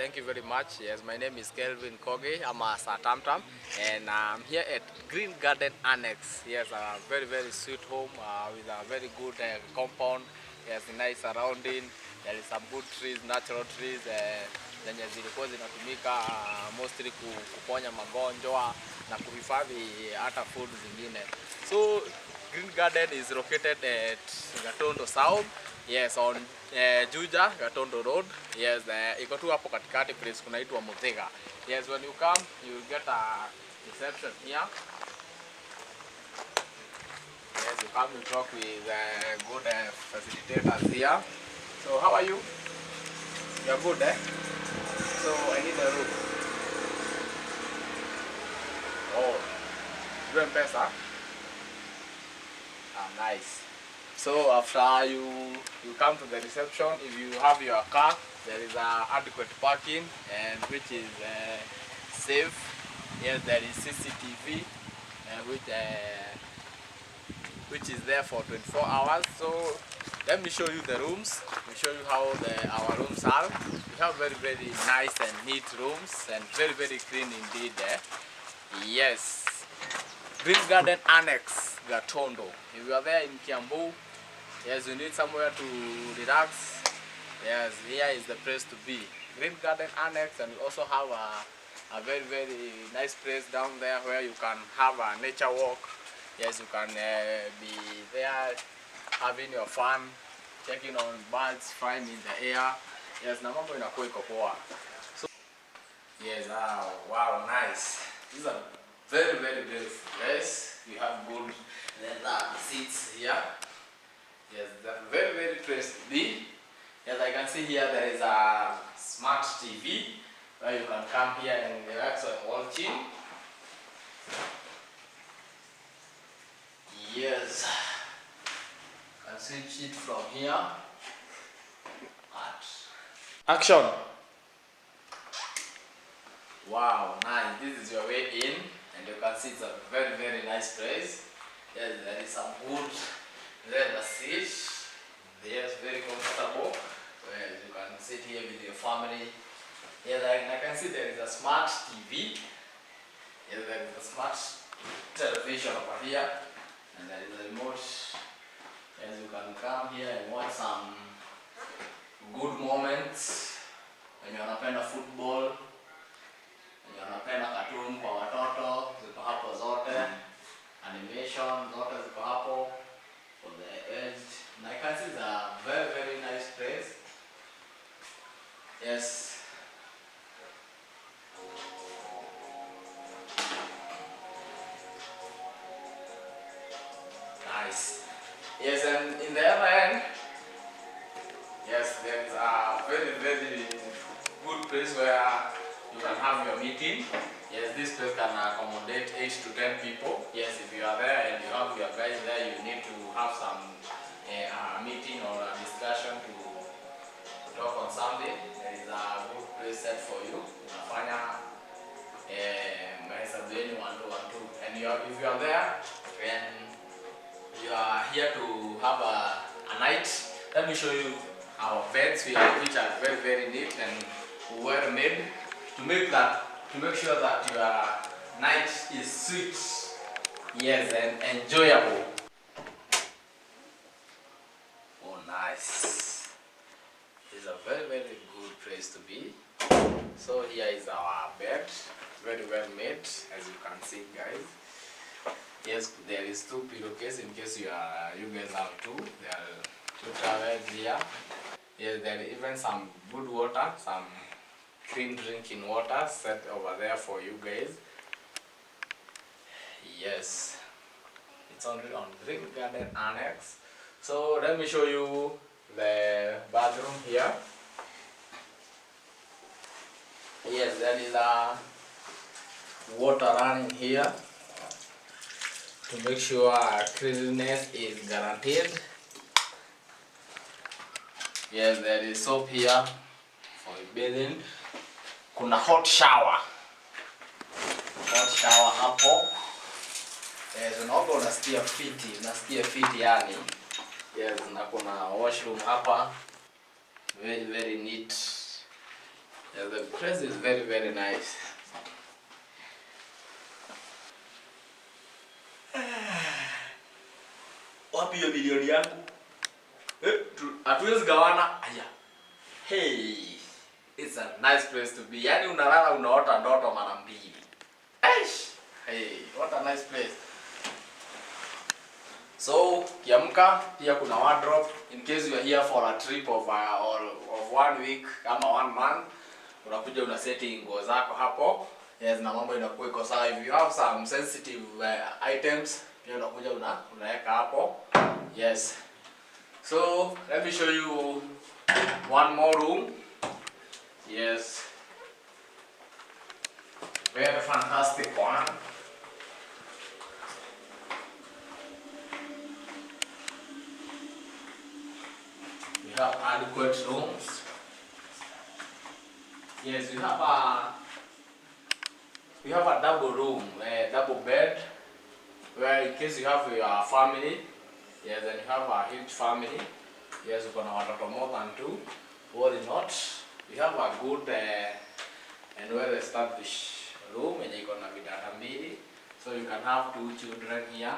Thank you very much. Yes, my name is Kelvin Kogi. I'm a Sir Tamtam, and I'm here at Green Garden Annex. Yes, a very, very sweet home with a very good compound. Yes, nice surrounding. There is some good trees, natural trees zenye zilikuwa zinatumika mostly kuponya magonjwa na kuhifadhi hata food zingine. So Green Garden is located at Gatondo South. Yes, on Juja Gatondo Road. Yes, iko tu hapo katikati place kunaitwa Muthiga. Yes, when you come you will get a reception here. Yes, you come, you talk with good facilitators here. So how are you? You are good, eh? So I need a room. Oh, do M-Pesa? Ah, nice. So after you come to the reception, if you have your car, there is a adequate parking and which is safe. Yes, there is CCTV, which is there for 24 hours. So let me show you the rooms. We show you how our rooms are. We have very, very nice and neat rooms and very, very clean indeed. Eh? Yes. Green Garden Annex, Gatondo. If you are there in Kiambu, yes, you need somewhere to relax. Yes, here is the place to be. Green Garden Annex, and we also have a very, very nice place down there where you can have a nature walk. Yes, you can be there having your fun, checking on birds flying in the air. Yes, na mambo inakuwa iko poa. So, yes, wow, nice. These are very, very beautiful. Yes, we have good leather seats here. Yes, they're very, very place to be. Yes, I can see here there is a smart TV where you can come here and relax and watching. Yes, you can switch it from here. But Action. Wow, nice. This is your way in, and you can see it's a very, very nice place. Yes, there is some wood leather seat. Yes, very comfortable. Well, you can sit here with your family. Yes, I can see there is a smart TV. Yes, there is a smart television over here, and there is a remote. Yes, you can come here and watch some good moments. Wenye wanapenda football, wenye wanapenda cartoon kwa watoto ziko hapo zote, animation zote ziko hapo for the aged. And I can see it's a very, very nice place. Yes. Nice. Yes, and in the other end, yes, there is a very, very good place where you can have your meeting. Yes, this place can accommodate 8 to 10 people. Yes, if you are there and you have your guys there, you need to have some meeting or a discussion to talk on something. There is a good place set for you. Unafanya mahesabu yenu 1 2 1 2, and if you are there and you are here to have a night, let me show you our beds, which are very, very neat and well made to make sure that your night is sweet, yes, and enjoyable. Oh, nice. It's a very, very good place to be. So here is our bed, very well made, as you can see, guys. Yes, there is 2 pillowcases in case you guys have 2. There are 2 towels here. Yes, there is even some good water, some clean drinking water set over there for you guys. Yes, it's only on Green Garden Annex. So let me show you the bathroom here. Yes, there is a water running here to make sure cleanliness is guaranteed. Yes, there is soap here for bathing. Kuna hot shower. Hot shower hapo. Yes, unaoga unasikia fiti, unasikia fiti yani. Yes, na kuna washroom hapa. Very, very neat. Yeah, the place is very very nice. Wapi hiyo milioni yangu? Hatuwezi gawana. Aya. Hey, it's a nice place to be. Yani unalala unaota ndoto mara mbili. Eish. Hey, what a nice place. So, ukiamka pia kuna wardrobe in case you are here for a trip of or of 1 week kama 1 month, unakuja una seti nguo zako hapo. Yes, na mambo inakuwa iko sawa. If you have some sensitive items, pia unakuja unaweka hapo. Yes. So, let me show you one more room. Yes. Very fantastic one. We have adequate rooms. Yes, we have a double room, a double bed, where in case you have your family, yes, and you have a huge family, yes, uko na watoto more than 2, worry not. We have a good and well established room yenye iko na vitanda mbili, so you can have 2 children here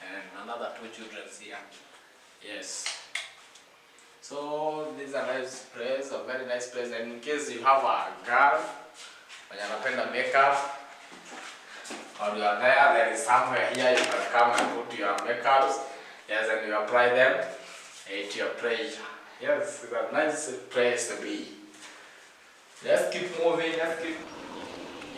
and another 2 children here. Yes. So this is a nice place, a very nice place. And in case you have a girl mwenye anapenda makeup, or you are there, there is somewhere here you can come and put your makeups. Yes, and you apply them at your pleasure. Yes, it's a nice place to be. Let's keep moving, let's keep.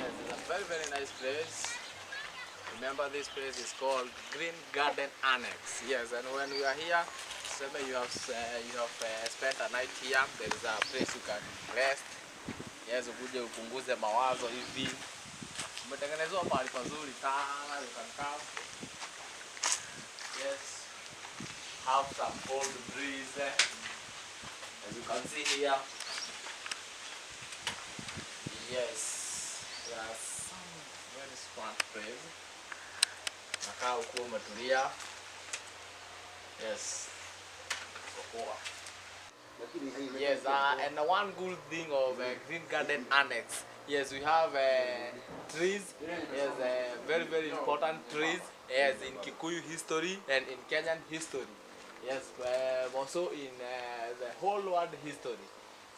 Yes, it's a very, very nice place. Remember, this place is called Green Garden Annex. Yes, and when you are here, say you have spent a night here, there is a place you can rest. Yes, ukuje upunguze mawazo hivi. Umetengenezwa pahali pazuri sana, you can come. Yes, have some cold breeze. As you can see here. Yes, there are some very smart place. Nakaa ukiwa umetulia. Yes. Poa. Yes, and one good thing of Green Garden Annex. Yes, we have trees. Yes, very very important trees. Yes, in Kikuyu history and in Kenyan history. Yes, also in the whole world history.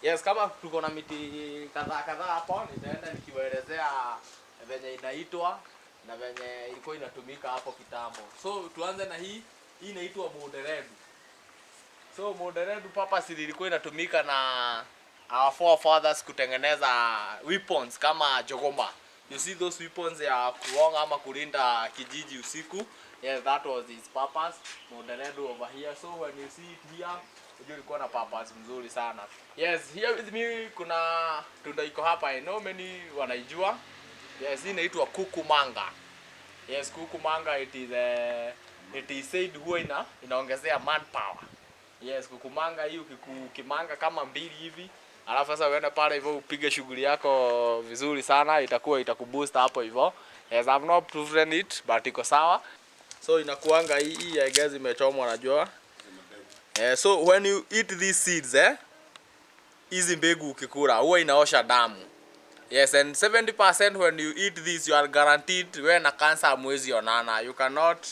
Yes, kama tuko na miti kadhaa kadhaa hapo, nitaenda nikiwaelezea venye inaitwa na venye ilikuwa inatumika hapo kitambo. So tuanze na hii inaitwa Moderedu. So Moderedu purpose ilikuwa inatumika na our forefathers kutengeneza weapons kama jogoma. You see those weapons ya kuonga ama kulinda kijiji usiku. Yes, that was its purpose. Moderedu over here. So when you see it here, unajua ilikuwa na purpose mzuri sana. Yes, here with me kuna tunda iko hapa. I know many wanaijua. Yes, hii inaitwa kukumanga. Yes, kukumanga it is said huwa inaongezea manpower. Yes, kukumanga hii ukimanga kama mbili hivi, alafu sasa uende pale hivyo upige shughuli yako vizuri sana, itakuwa itakuboost hapo hivyo. Yes, I've not proven it but iko sawa. So inakuanga hii I guess imechomwa najua. So when you eat these seeds, hizi mbegu ukikula huwa inaosha damu. Yes, and 70% when you eat this you are guaranteed wewe na cancer hamwezi onana. You cannot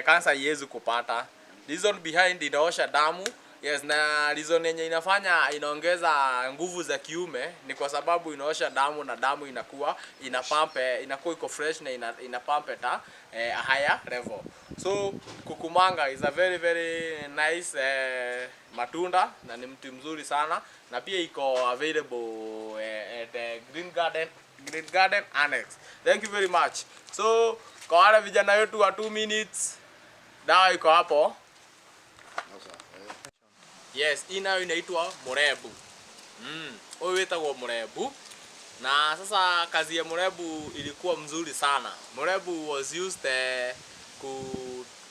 cancer haiwezi kupata. Reason behind inaosha damu. Yes, na reason yenye inafanya inaongeza nguvu za kiume ni kwa sababu inaosha damu na damu inakuwa ina pump, inakuwa iko fresh na ina pump at a higher level. So kukumanga is a very very nice matunda na ni mti mzuri sana, na pia iko available at the Green Garden Annex. Thank you very much. So kwa wale vijana wetu wa 2 minutes, dawa iko hapo. Yes, hii nayo inaitwa murebu. Huyu wetagwo murebu. Na sasa kazi ya murebu ilikuwa mzuri sana. Murebu was used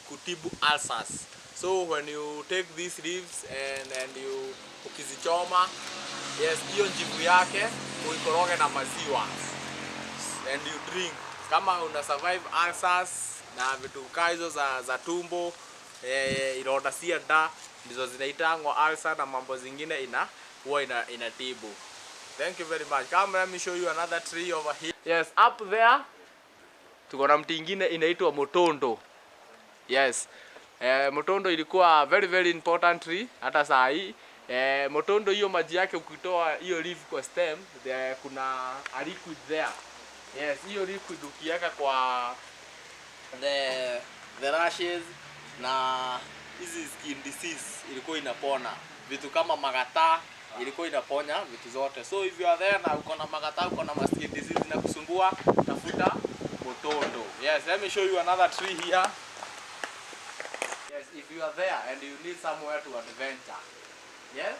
kutibu ulcers. So when you take these leaves and you ukizichoma, yes, hiyo njivu yake uikoroge na maziwa and you drink. Kama una survive ulcers na vitu kaa hizo za tumbo, ironda cia nda ndizo zinaitangwa ulcer na mambo zingine huwa inatibu. Thank you very much. Come, let me show you another tree over here. Yes, up there tuko na mti ingine inaitwa motondo. Yes. Motondo ilikuwa very very important tree hata saa hii. Motondo hiyo maji yake ukitoa hiyo leaf kwa stem, there kuna a liquid there. Yes, hiyo liquid ukiweka kwa the rashes na hizi skin disease ilikuwa inapona. Vitu kama magata ilikuwa inaponya vitu zote. So if you are there na uko na magata, uko na skin disease inakusumbua, tafuta motondo. Yes, let me show you another tree here. Yes, if you are there and you need somewhere to adventure. Yeah?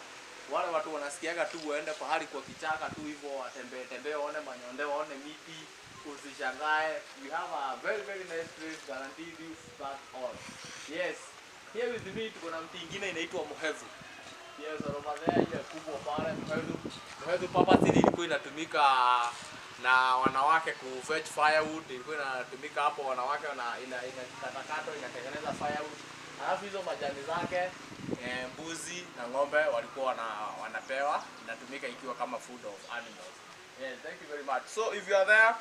Wale watu wanasikiaga tu waende pahali kwa kichaka tu hivyo watembee tembee waone manyonde waone miti, usishangae. We have a very very nice place, guaranteed you that all. Yes. Here with me tuko na mti ingine inaitwa muhevu. Yes, over there ile kubwa pale muhevu. Muhevu purposely ilikuwa inatumika na wanawake ku fetch firewood, ilikuwa inatumika hapo wanawake wana ina inakatakata inatengeneza firewood. Alafu hizo majani zake mbuzi na ng'ombe walikuwa wanapewa, inatumika ikiwa kama food of animals. Yes, thank you very much. So if you are there,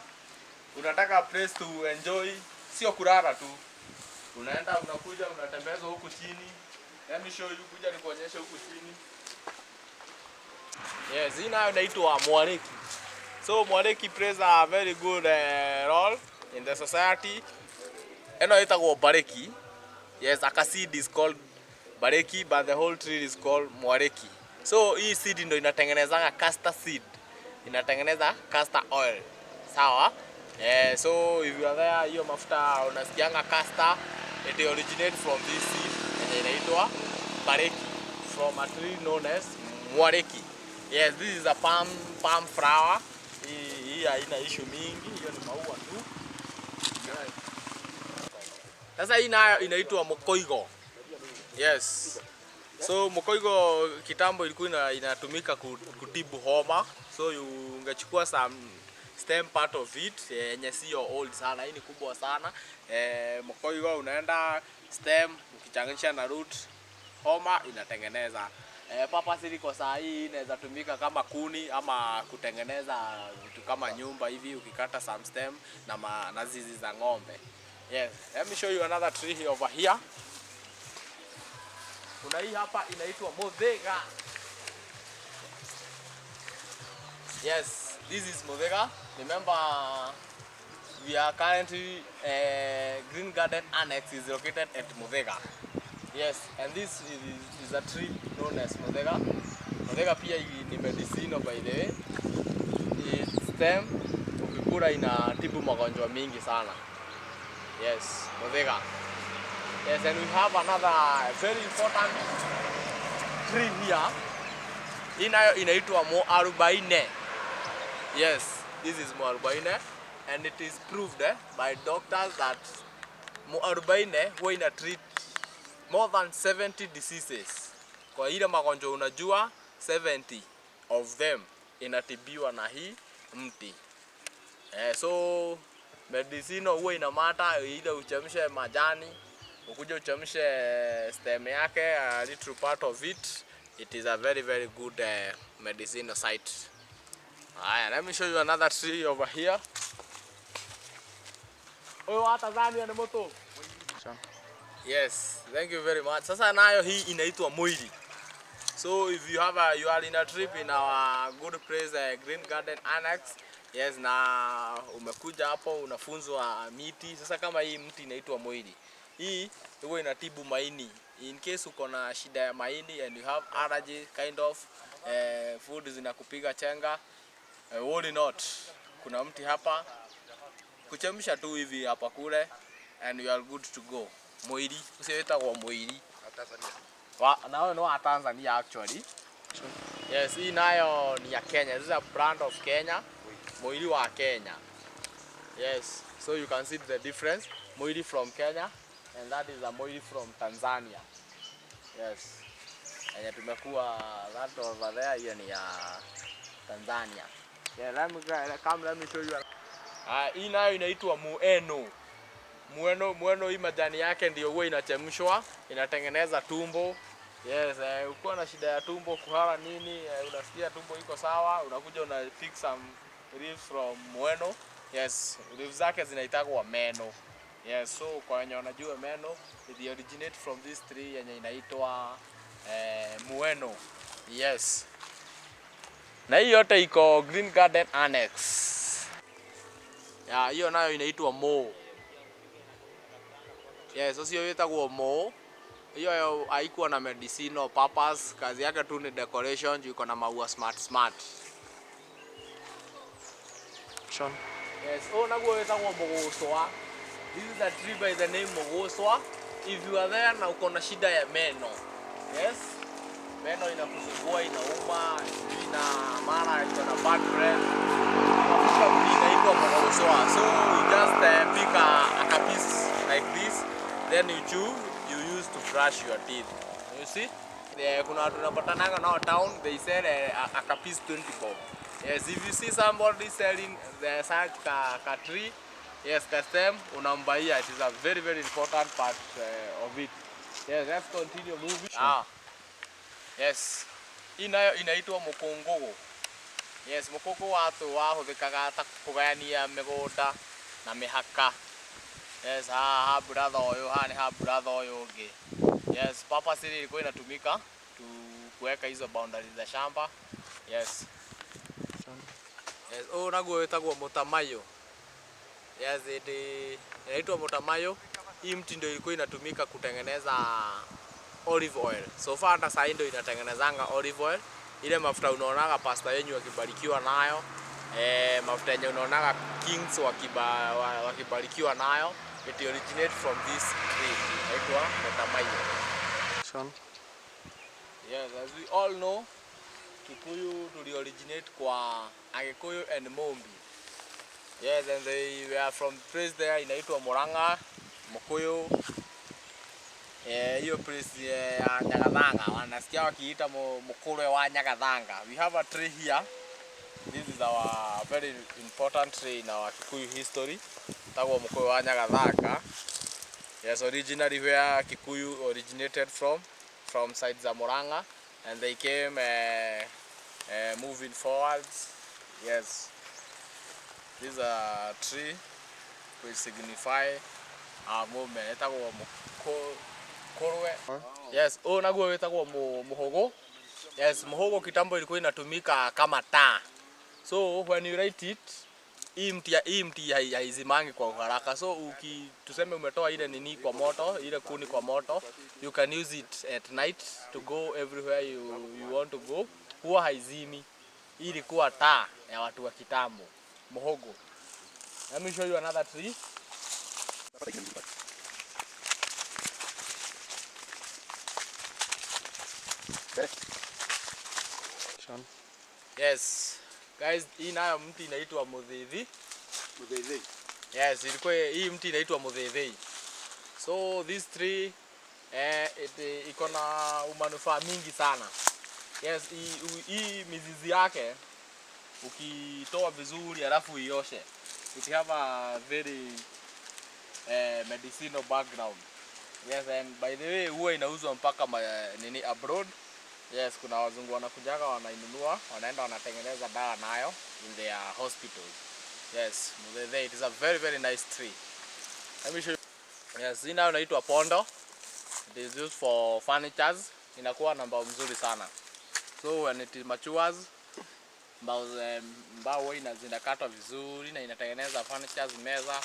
unataka a place to enjoy, sio kulala tu. Unaenda unakuja unatembezwa huku chini. Let me show you, kuja nikuonyeshe huku chini. Yes, hii nayo inaitwa mwareki. So mwareki plays a very good role in the society. Ĩno ĩtagwo bareki. Yes, a seed is called bareki, but the whole tree is called mwareki. So hii seed ndo inatengenezanga castor seed. Inatengeneza castor oil. Sawa? So if you are there, hiyo mafuta unasikianga castor, it originate from this seed yenye inaitwa bareki, from a tree known as mwareki. Yes, this is a palm flower. Hii haina issue mingi, hiyo ni maua tu. Sasa hii nayo inaitwa mokoigo. Yes. So mokoigo kitambo ilikuwa inatumika kutibu homa. So you ungechukua some stem part of it yenye sio old sana, hii ni kubwa sana. Mokoigo unaenda stem ukichanganisha na root, homa inatengeneza. Purpose kwa saa hii inaweza tumika kama kuni ama kutengeneza vitu kama nyumba hivi, ukikata some stem na zizi za ng'ombe. Yes, let me show you another tree here over here. Kuna hii hapa inaitwa Muthega. Yes, this is Muthega. Remember, we are currently Green Garden Annex is located at Muthega. Yes, and this is a tree known as Muthega. Muthega pia ni medicinal, by the way. Its stem ukikula inatibu magonjwa mingi sana. Yes, Muthega. Yes, and we have another very important tree here. Hii nayo inaitwa muarubaine. Yes, this is muarubaine, and it is proved by doctors that muarubaine huwa ina treat more than 70 diseases. Kwa ile magonjwa unajua, 70 of them inatibiwa na hii mti. So medicine huwa inamata, ile uchemshe majani, ukuje uchemshe stem yake, a little part of it. It is a very very good medicinal site. Haya, let me show you another tree over here. Huyo wa Tanzania ni moto. Yes, thank you very much. Sasa nayo hii inaitwa mwili. So if you are in a trip in our good place, Green Garden Annex, yes, na umekuja hapo unafunzwa miti. Sasa kama hii mti inaitwa mwili. Hii huwa inatibu maini. In case uko na shida ya maini and you have allergy kind of food zinakupiga chenga, worry not. Kuna mti hapa, kuchemsha tu hivi hapa kule and you are good to go. Mwili, ucio wĩtagwo mwili. Wa, nayo ni wa Tanzania actually. Yes, hii nayo ni ya Kenya. This is a brand of Kenya. Mwili wa Kenya. Yes, so you can see the difference. Mwili from Kenya and that is a mwili from Tanzania. Yes. Yenye tumekuwa that over there, hiyo ni ya Tanzania. Yeah, let me come, let me show you. Hii nayo inaitwa mueno. Mueno, mueno hii majani yake ndio huwa inachemshwa, inatengeneza tumbo. Yes, ukiwa na shida ya tumbo, kuhara nini, unasikia tumbo iko sawa, unakuja una pick some leaves from mweno. Yes, leaves zake zinaitagwa meno. Yes, so kwa wenye wanajua meno, they originate from this tree yenye inaitwa mweno. Yes. Na hii yote iko Green Garden Annex. Ya, hiyo nayo inaitwa mo. Yes, ũcio wĩtagwo mo. Hiyo haikuwa na medicinal purpose, kazi yake tu ni decoration, juu iko na maua smart smart. Sean. Yes, ũyũ naguo wĩtagwo mũgũcwa. This is a tree by the name mũgũcwa. If you are there na uko na shida ya meno. Yes. Meno inakusumbua, inauma, sijui na mara iko na bad breath. Unakuta mti inaitwa mũgũcwa. So you just pick a piece like this, then you chew, you use to brush your teeth. You see? Kuna watu unapatanaga nao town, they sell a piece 20 bob. Yes, if you see somebody selling the such ka tree, yes, ka stem, unambaia. It is a very very important part of it. Yes, let's continue moving. Ah. Yes. Hii nayo inaitwa mũkũngũgũ. Yes, mũkũngũ watu wahũthĩkaga ta kũgayania mĩgũnda na mĩhaka. Yes, haha ha brother ũyũ, haha nĩ ha brother ũyũ ũngĩ. Yes, purpose ile ilikuwa inatumika to kuweka hizo boundaries za shamba. Yes. Yes, ũyũ naguo wĩtagwo mũtamaiyũ. Yes, it inaitwa mũtamaiyũ. Hii mti ndio ilikuwa inatumika kutengeneza olive oil. So far hata sasa ndio inatengenezanga olive oil. Ile mafuta unaonaga pastor yenyu wakibarikiwa nayo. Mafuta yenye unaonaga kings wakibarikiwa nayo. It originate from this tree. Inaitwa mũtamaiyũ. Sean. Yes, as we all know, Kikuyu tuli originate kwa Agikuyu and Mumbi. Yes, and they were from place there inaitwa Murang'a, Mukuyu. Hiyo place ya Nyagathanga wanasikia wakiita Mukurwe wa Nyagathanga. We have a tree here. This is our very important tree in our Kikuyu history. Tagwo Mukuyu wa Nyagathanga. Yes, originally where Kikuyu originated from side za Murang'a, and they came moving forwards. Yes, this is a tree which signify our movement. Etagwo Mukurwe. Yes, ũyũ naguo wĩtagwo mũhũgũ. Yes, mũhũgũ kitambo ilikuwa inatumika kama taa. So when you light it, hii mti haizimangi kwa haraka. So tuseme umetoa ile nini kwa moto, ile kuni kwa moto, you can use it at night to go everywhere you want to go. Huwa haizimi. Hii ilikuwa taa ya watu wa kitambo. Muhogo. Let me show you another tree. Sean. Yes. Guys, hii nayo mti inaitwa muthithi. Yes, ilikuwa hii mti inaitwa muthithi. So this tree iko na umanufaa mingi sana. Yes, hii mizizi yake ukitoa vizuri alafu ioshe, it have a very medicinal background. Yes, and by the way huwa inauzwa mpaka nini abroad. Yes, kuna wazungu wanakujaga wanainunua, wanaenda wanatengeneza dawa nayo in their hospitals. Yes, muthethe, it is a very very nice tree. Let me show you. Yes, hii nayo inaitwa pondo. It is used for furnitures. Inakuwa na mbao mzuri sana. So when it matures, mbao huwa zinakatwa vizuri na inatengeneza furnitures, meza.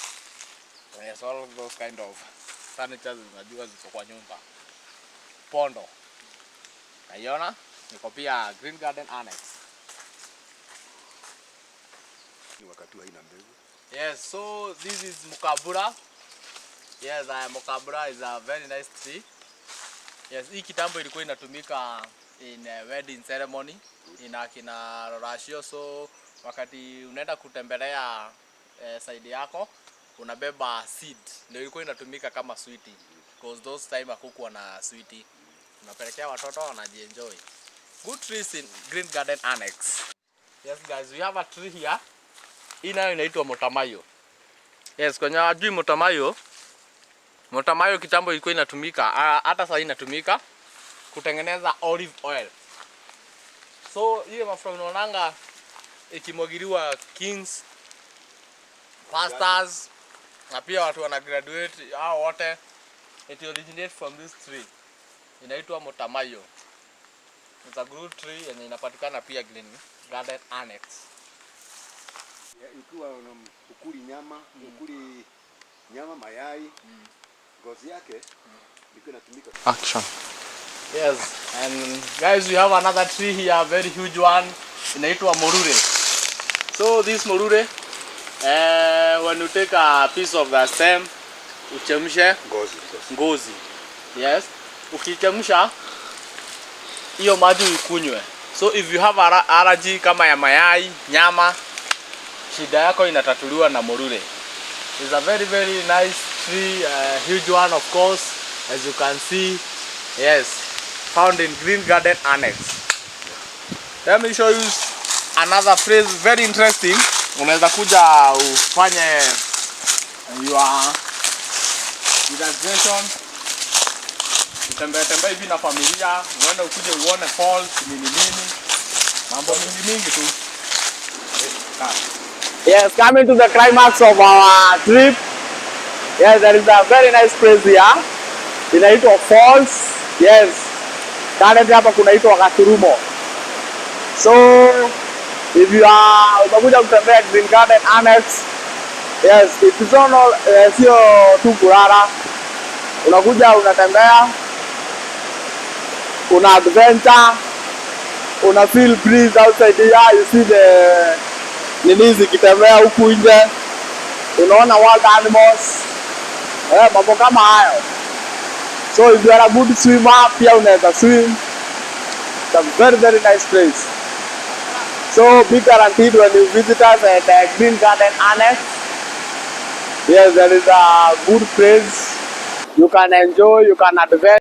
Yes, all of those kind of furnitures unajua ziko kwa nyumba. Pondo. Naiona niko pia Green Garden Annex. Ni wakati haina mbegu. Yes, so this is Mukabura. Yes, Mukabura is a very nice tree. Yes, hii kitambo ilikuwa inatumika in wedding ceremony in akina ruracio. So wakati unaenda kutembelea side yako unabeba seed, ndio ilikuwa inatumika kama sweetie, because those time hakukuwa na sweetie. Unapelekea watoto wanajienjoy. Good trees in Green Garden Annex. Yes guys, we have a tree here. Hii nayo inaitwa mutamayo. Yes, kwenye wajui mutamayo, mutamayo kitambo ilikuwa inatumika, hata sasa inatumika kutengeneza olive oil. So ile mafuta unaonanga ikimwagiliwa kings, pastors na pia watu wana graduate hao wote, it originates from this tree. Inaitwa mutamayo. It's a good tree yenye inapatikana pia Green Garden Annex. Ya, ikiwa ukuli nyama, ukuli nyama, mayai, ngozi yake ilikuwa inatumika. Action. Yes, and guys, we have another tree here, very huge one. Inaitwa morure. So this morure, when you take a piece of the stem, uchemshe Ngozi, ngozi. Ngozi. Yes. Ukichemsha hiyo maji ukunywe. So if you have allergy kama ya mayai, nyama, shida yako inatatuliwa na morure. It's a very very nice tree, huge one of course, as you can see. Yes, found in Green Garden Annex. Let me show you another place very interesting. Unaweza kuja ufanye your relaxation, utembee tembee hivi na familia, uende ukuje uone falls nini nini, mambo mingi mingi tu. Yes, coming to the climax of our trip. Yes, there is a very nice place here. Inaitwa Falls. Yes. Currently hapa kunaitwa Katurumo. So if you are umekuja kutembea Green Garden Annex, yes, it is not sio tu kulala. Unakuja unatembea, una adventure, una feel breeze outside here, you see the nini zikitembea huku nje, unaona wild animals, mambo kama hayo. So if you are a good swimmer, pia unaweza swim. It's a very very nice place. So be guaranteed when you visit us at the Green Garden Annex. Yes, there is a good place. You can enjoy, you can adventure.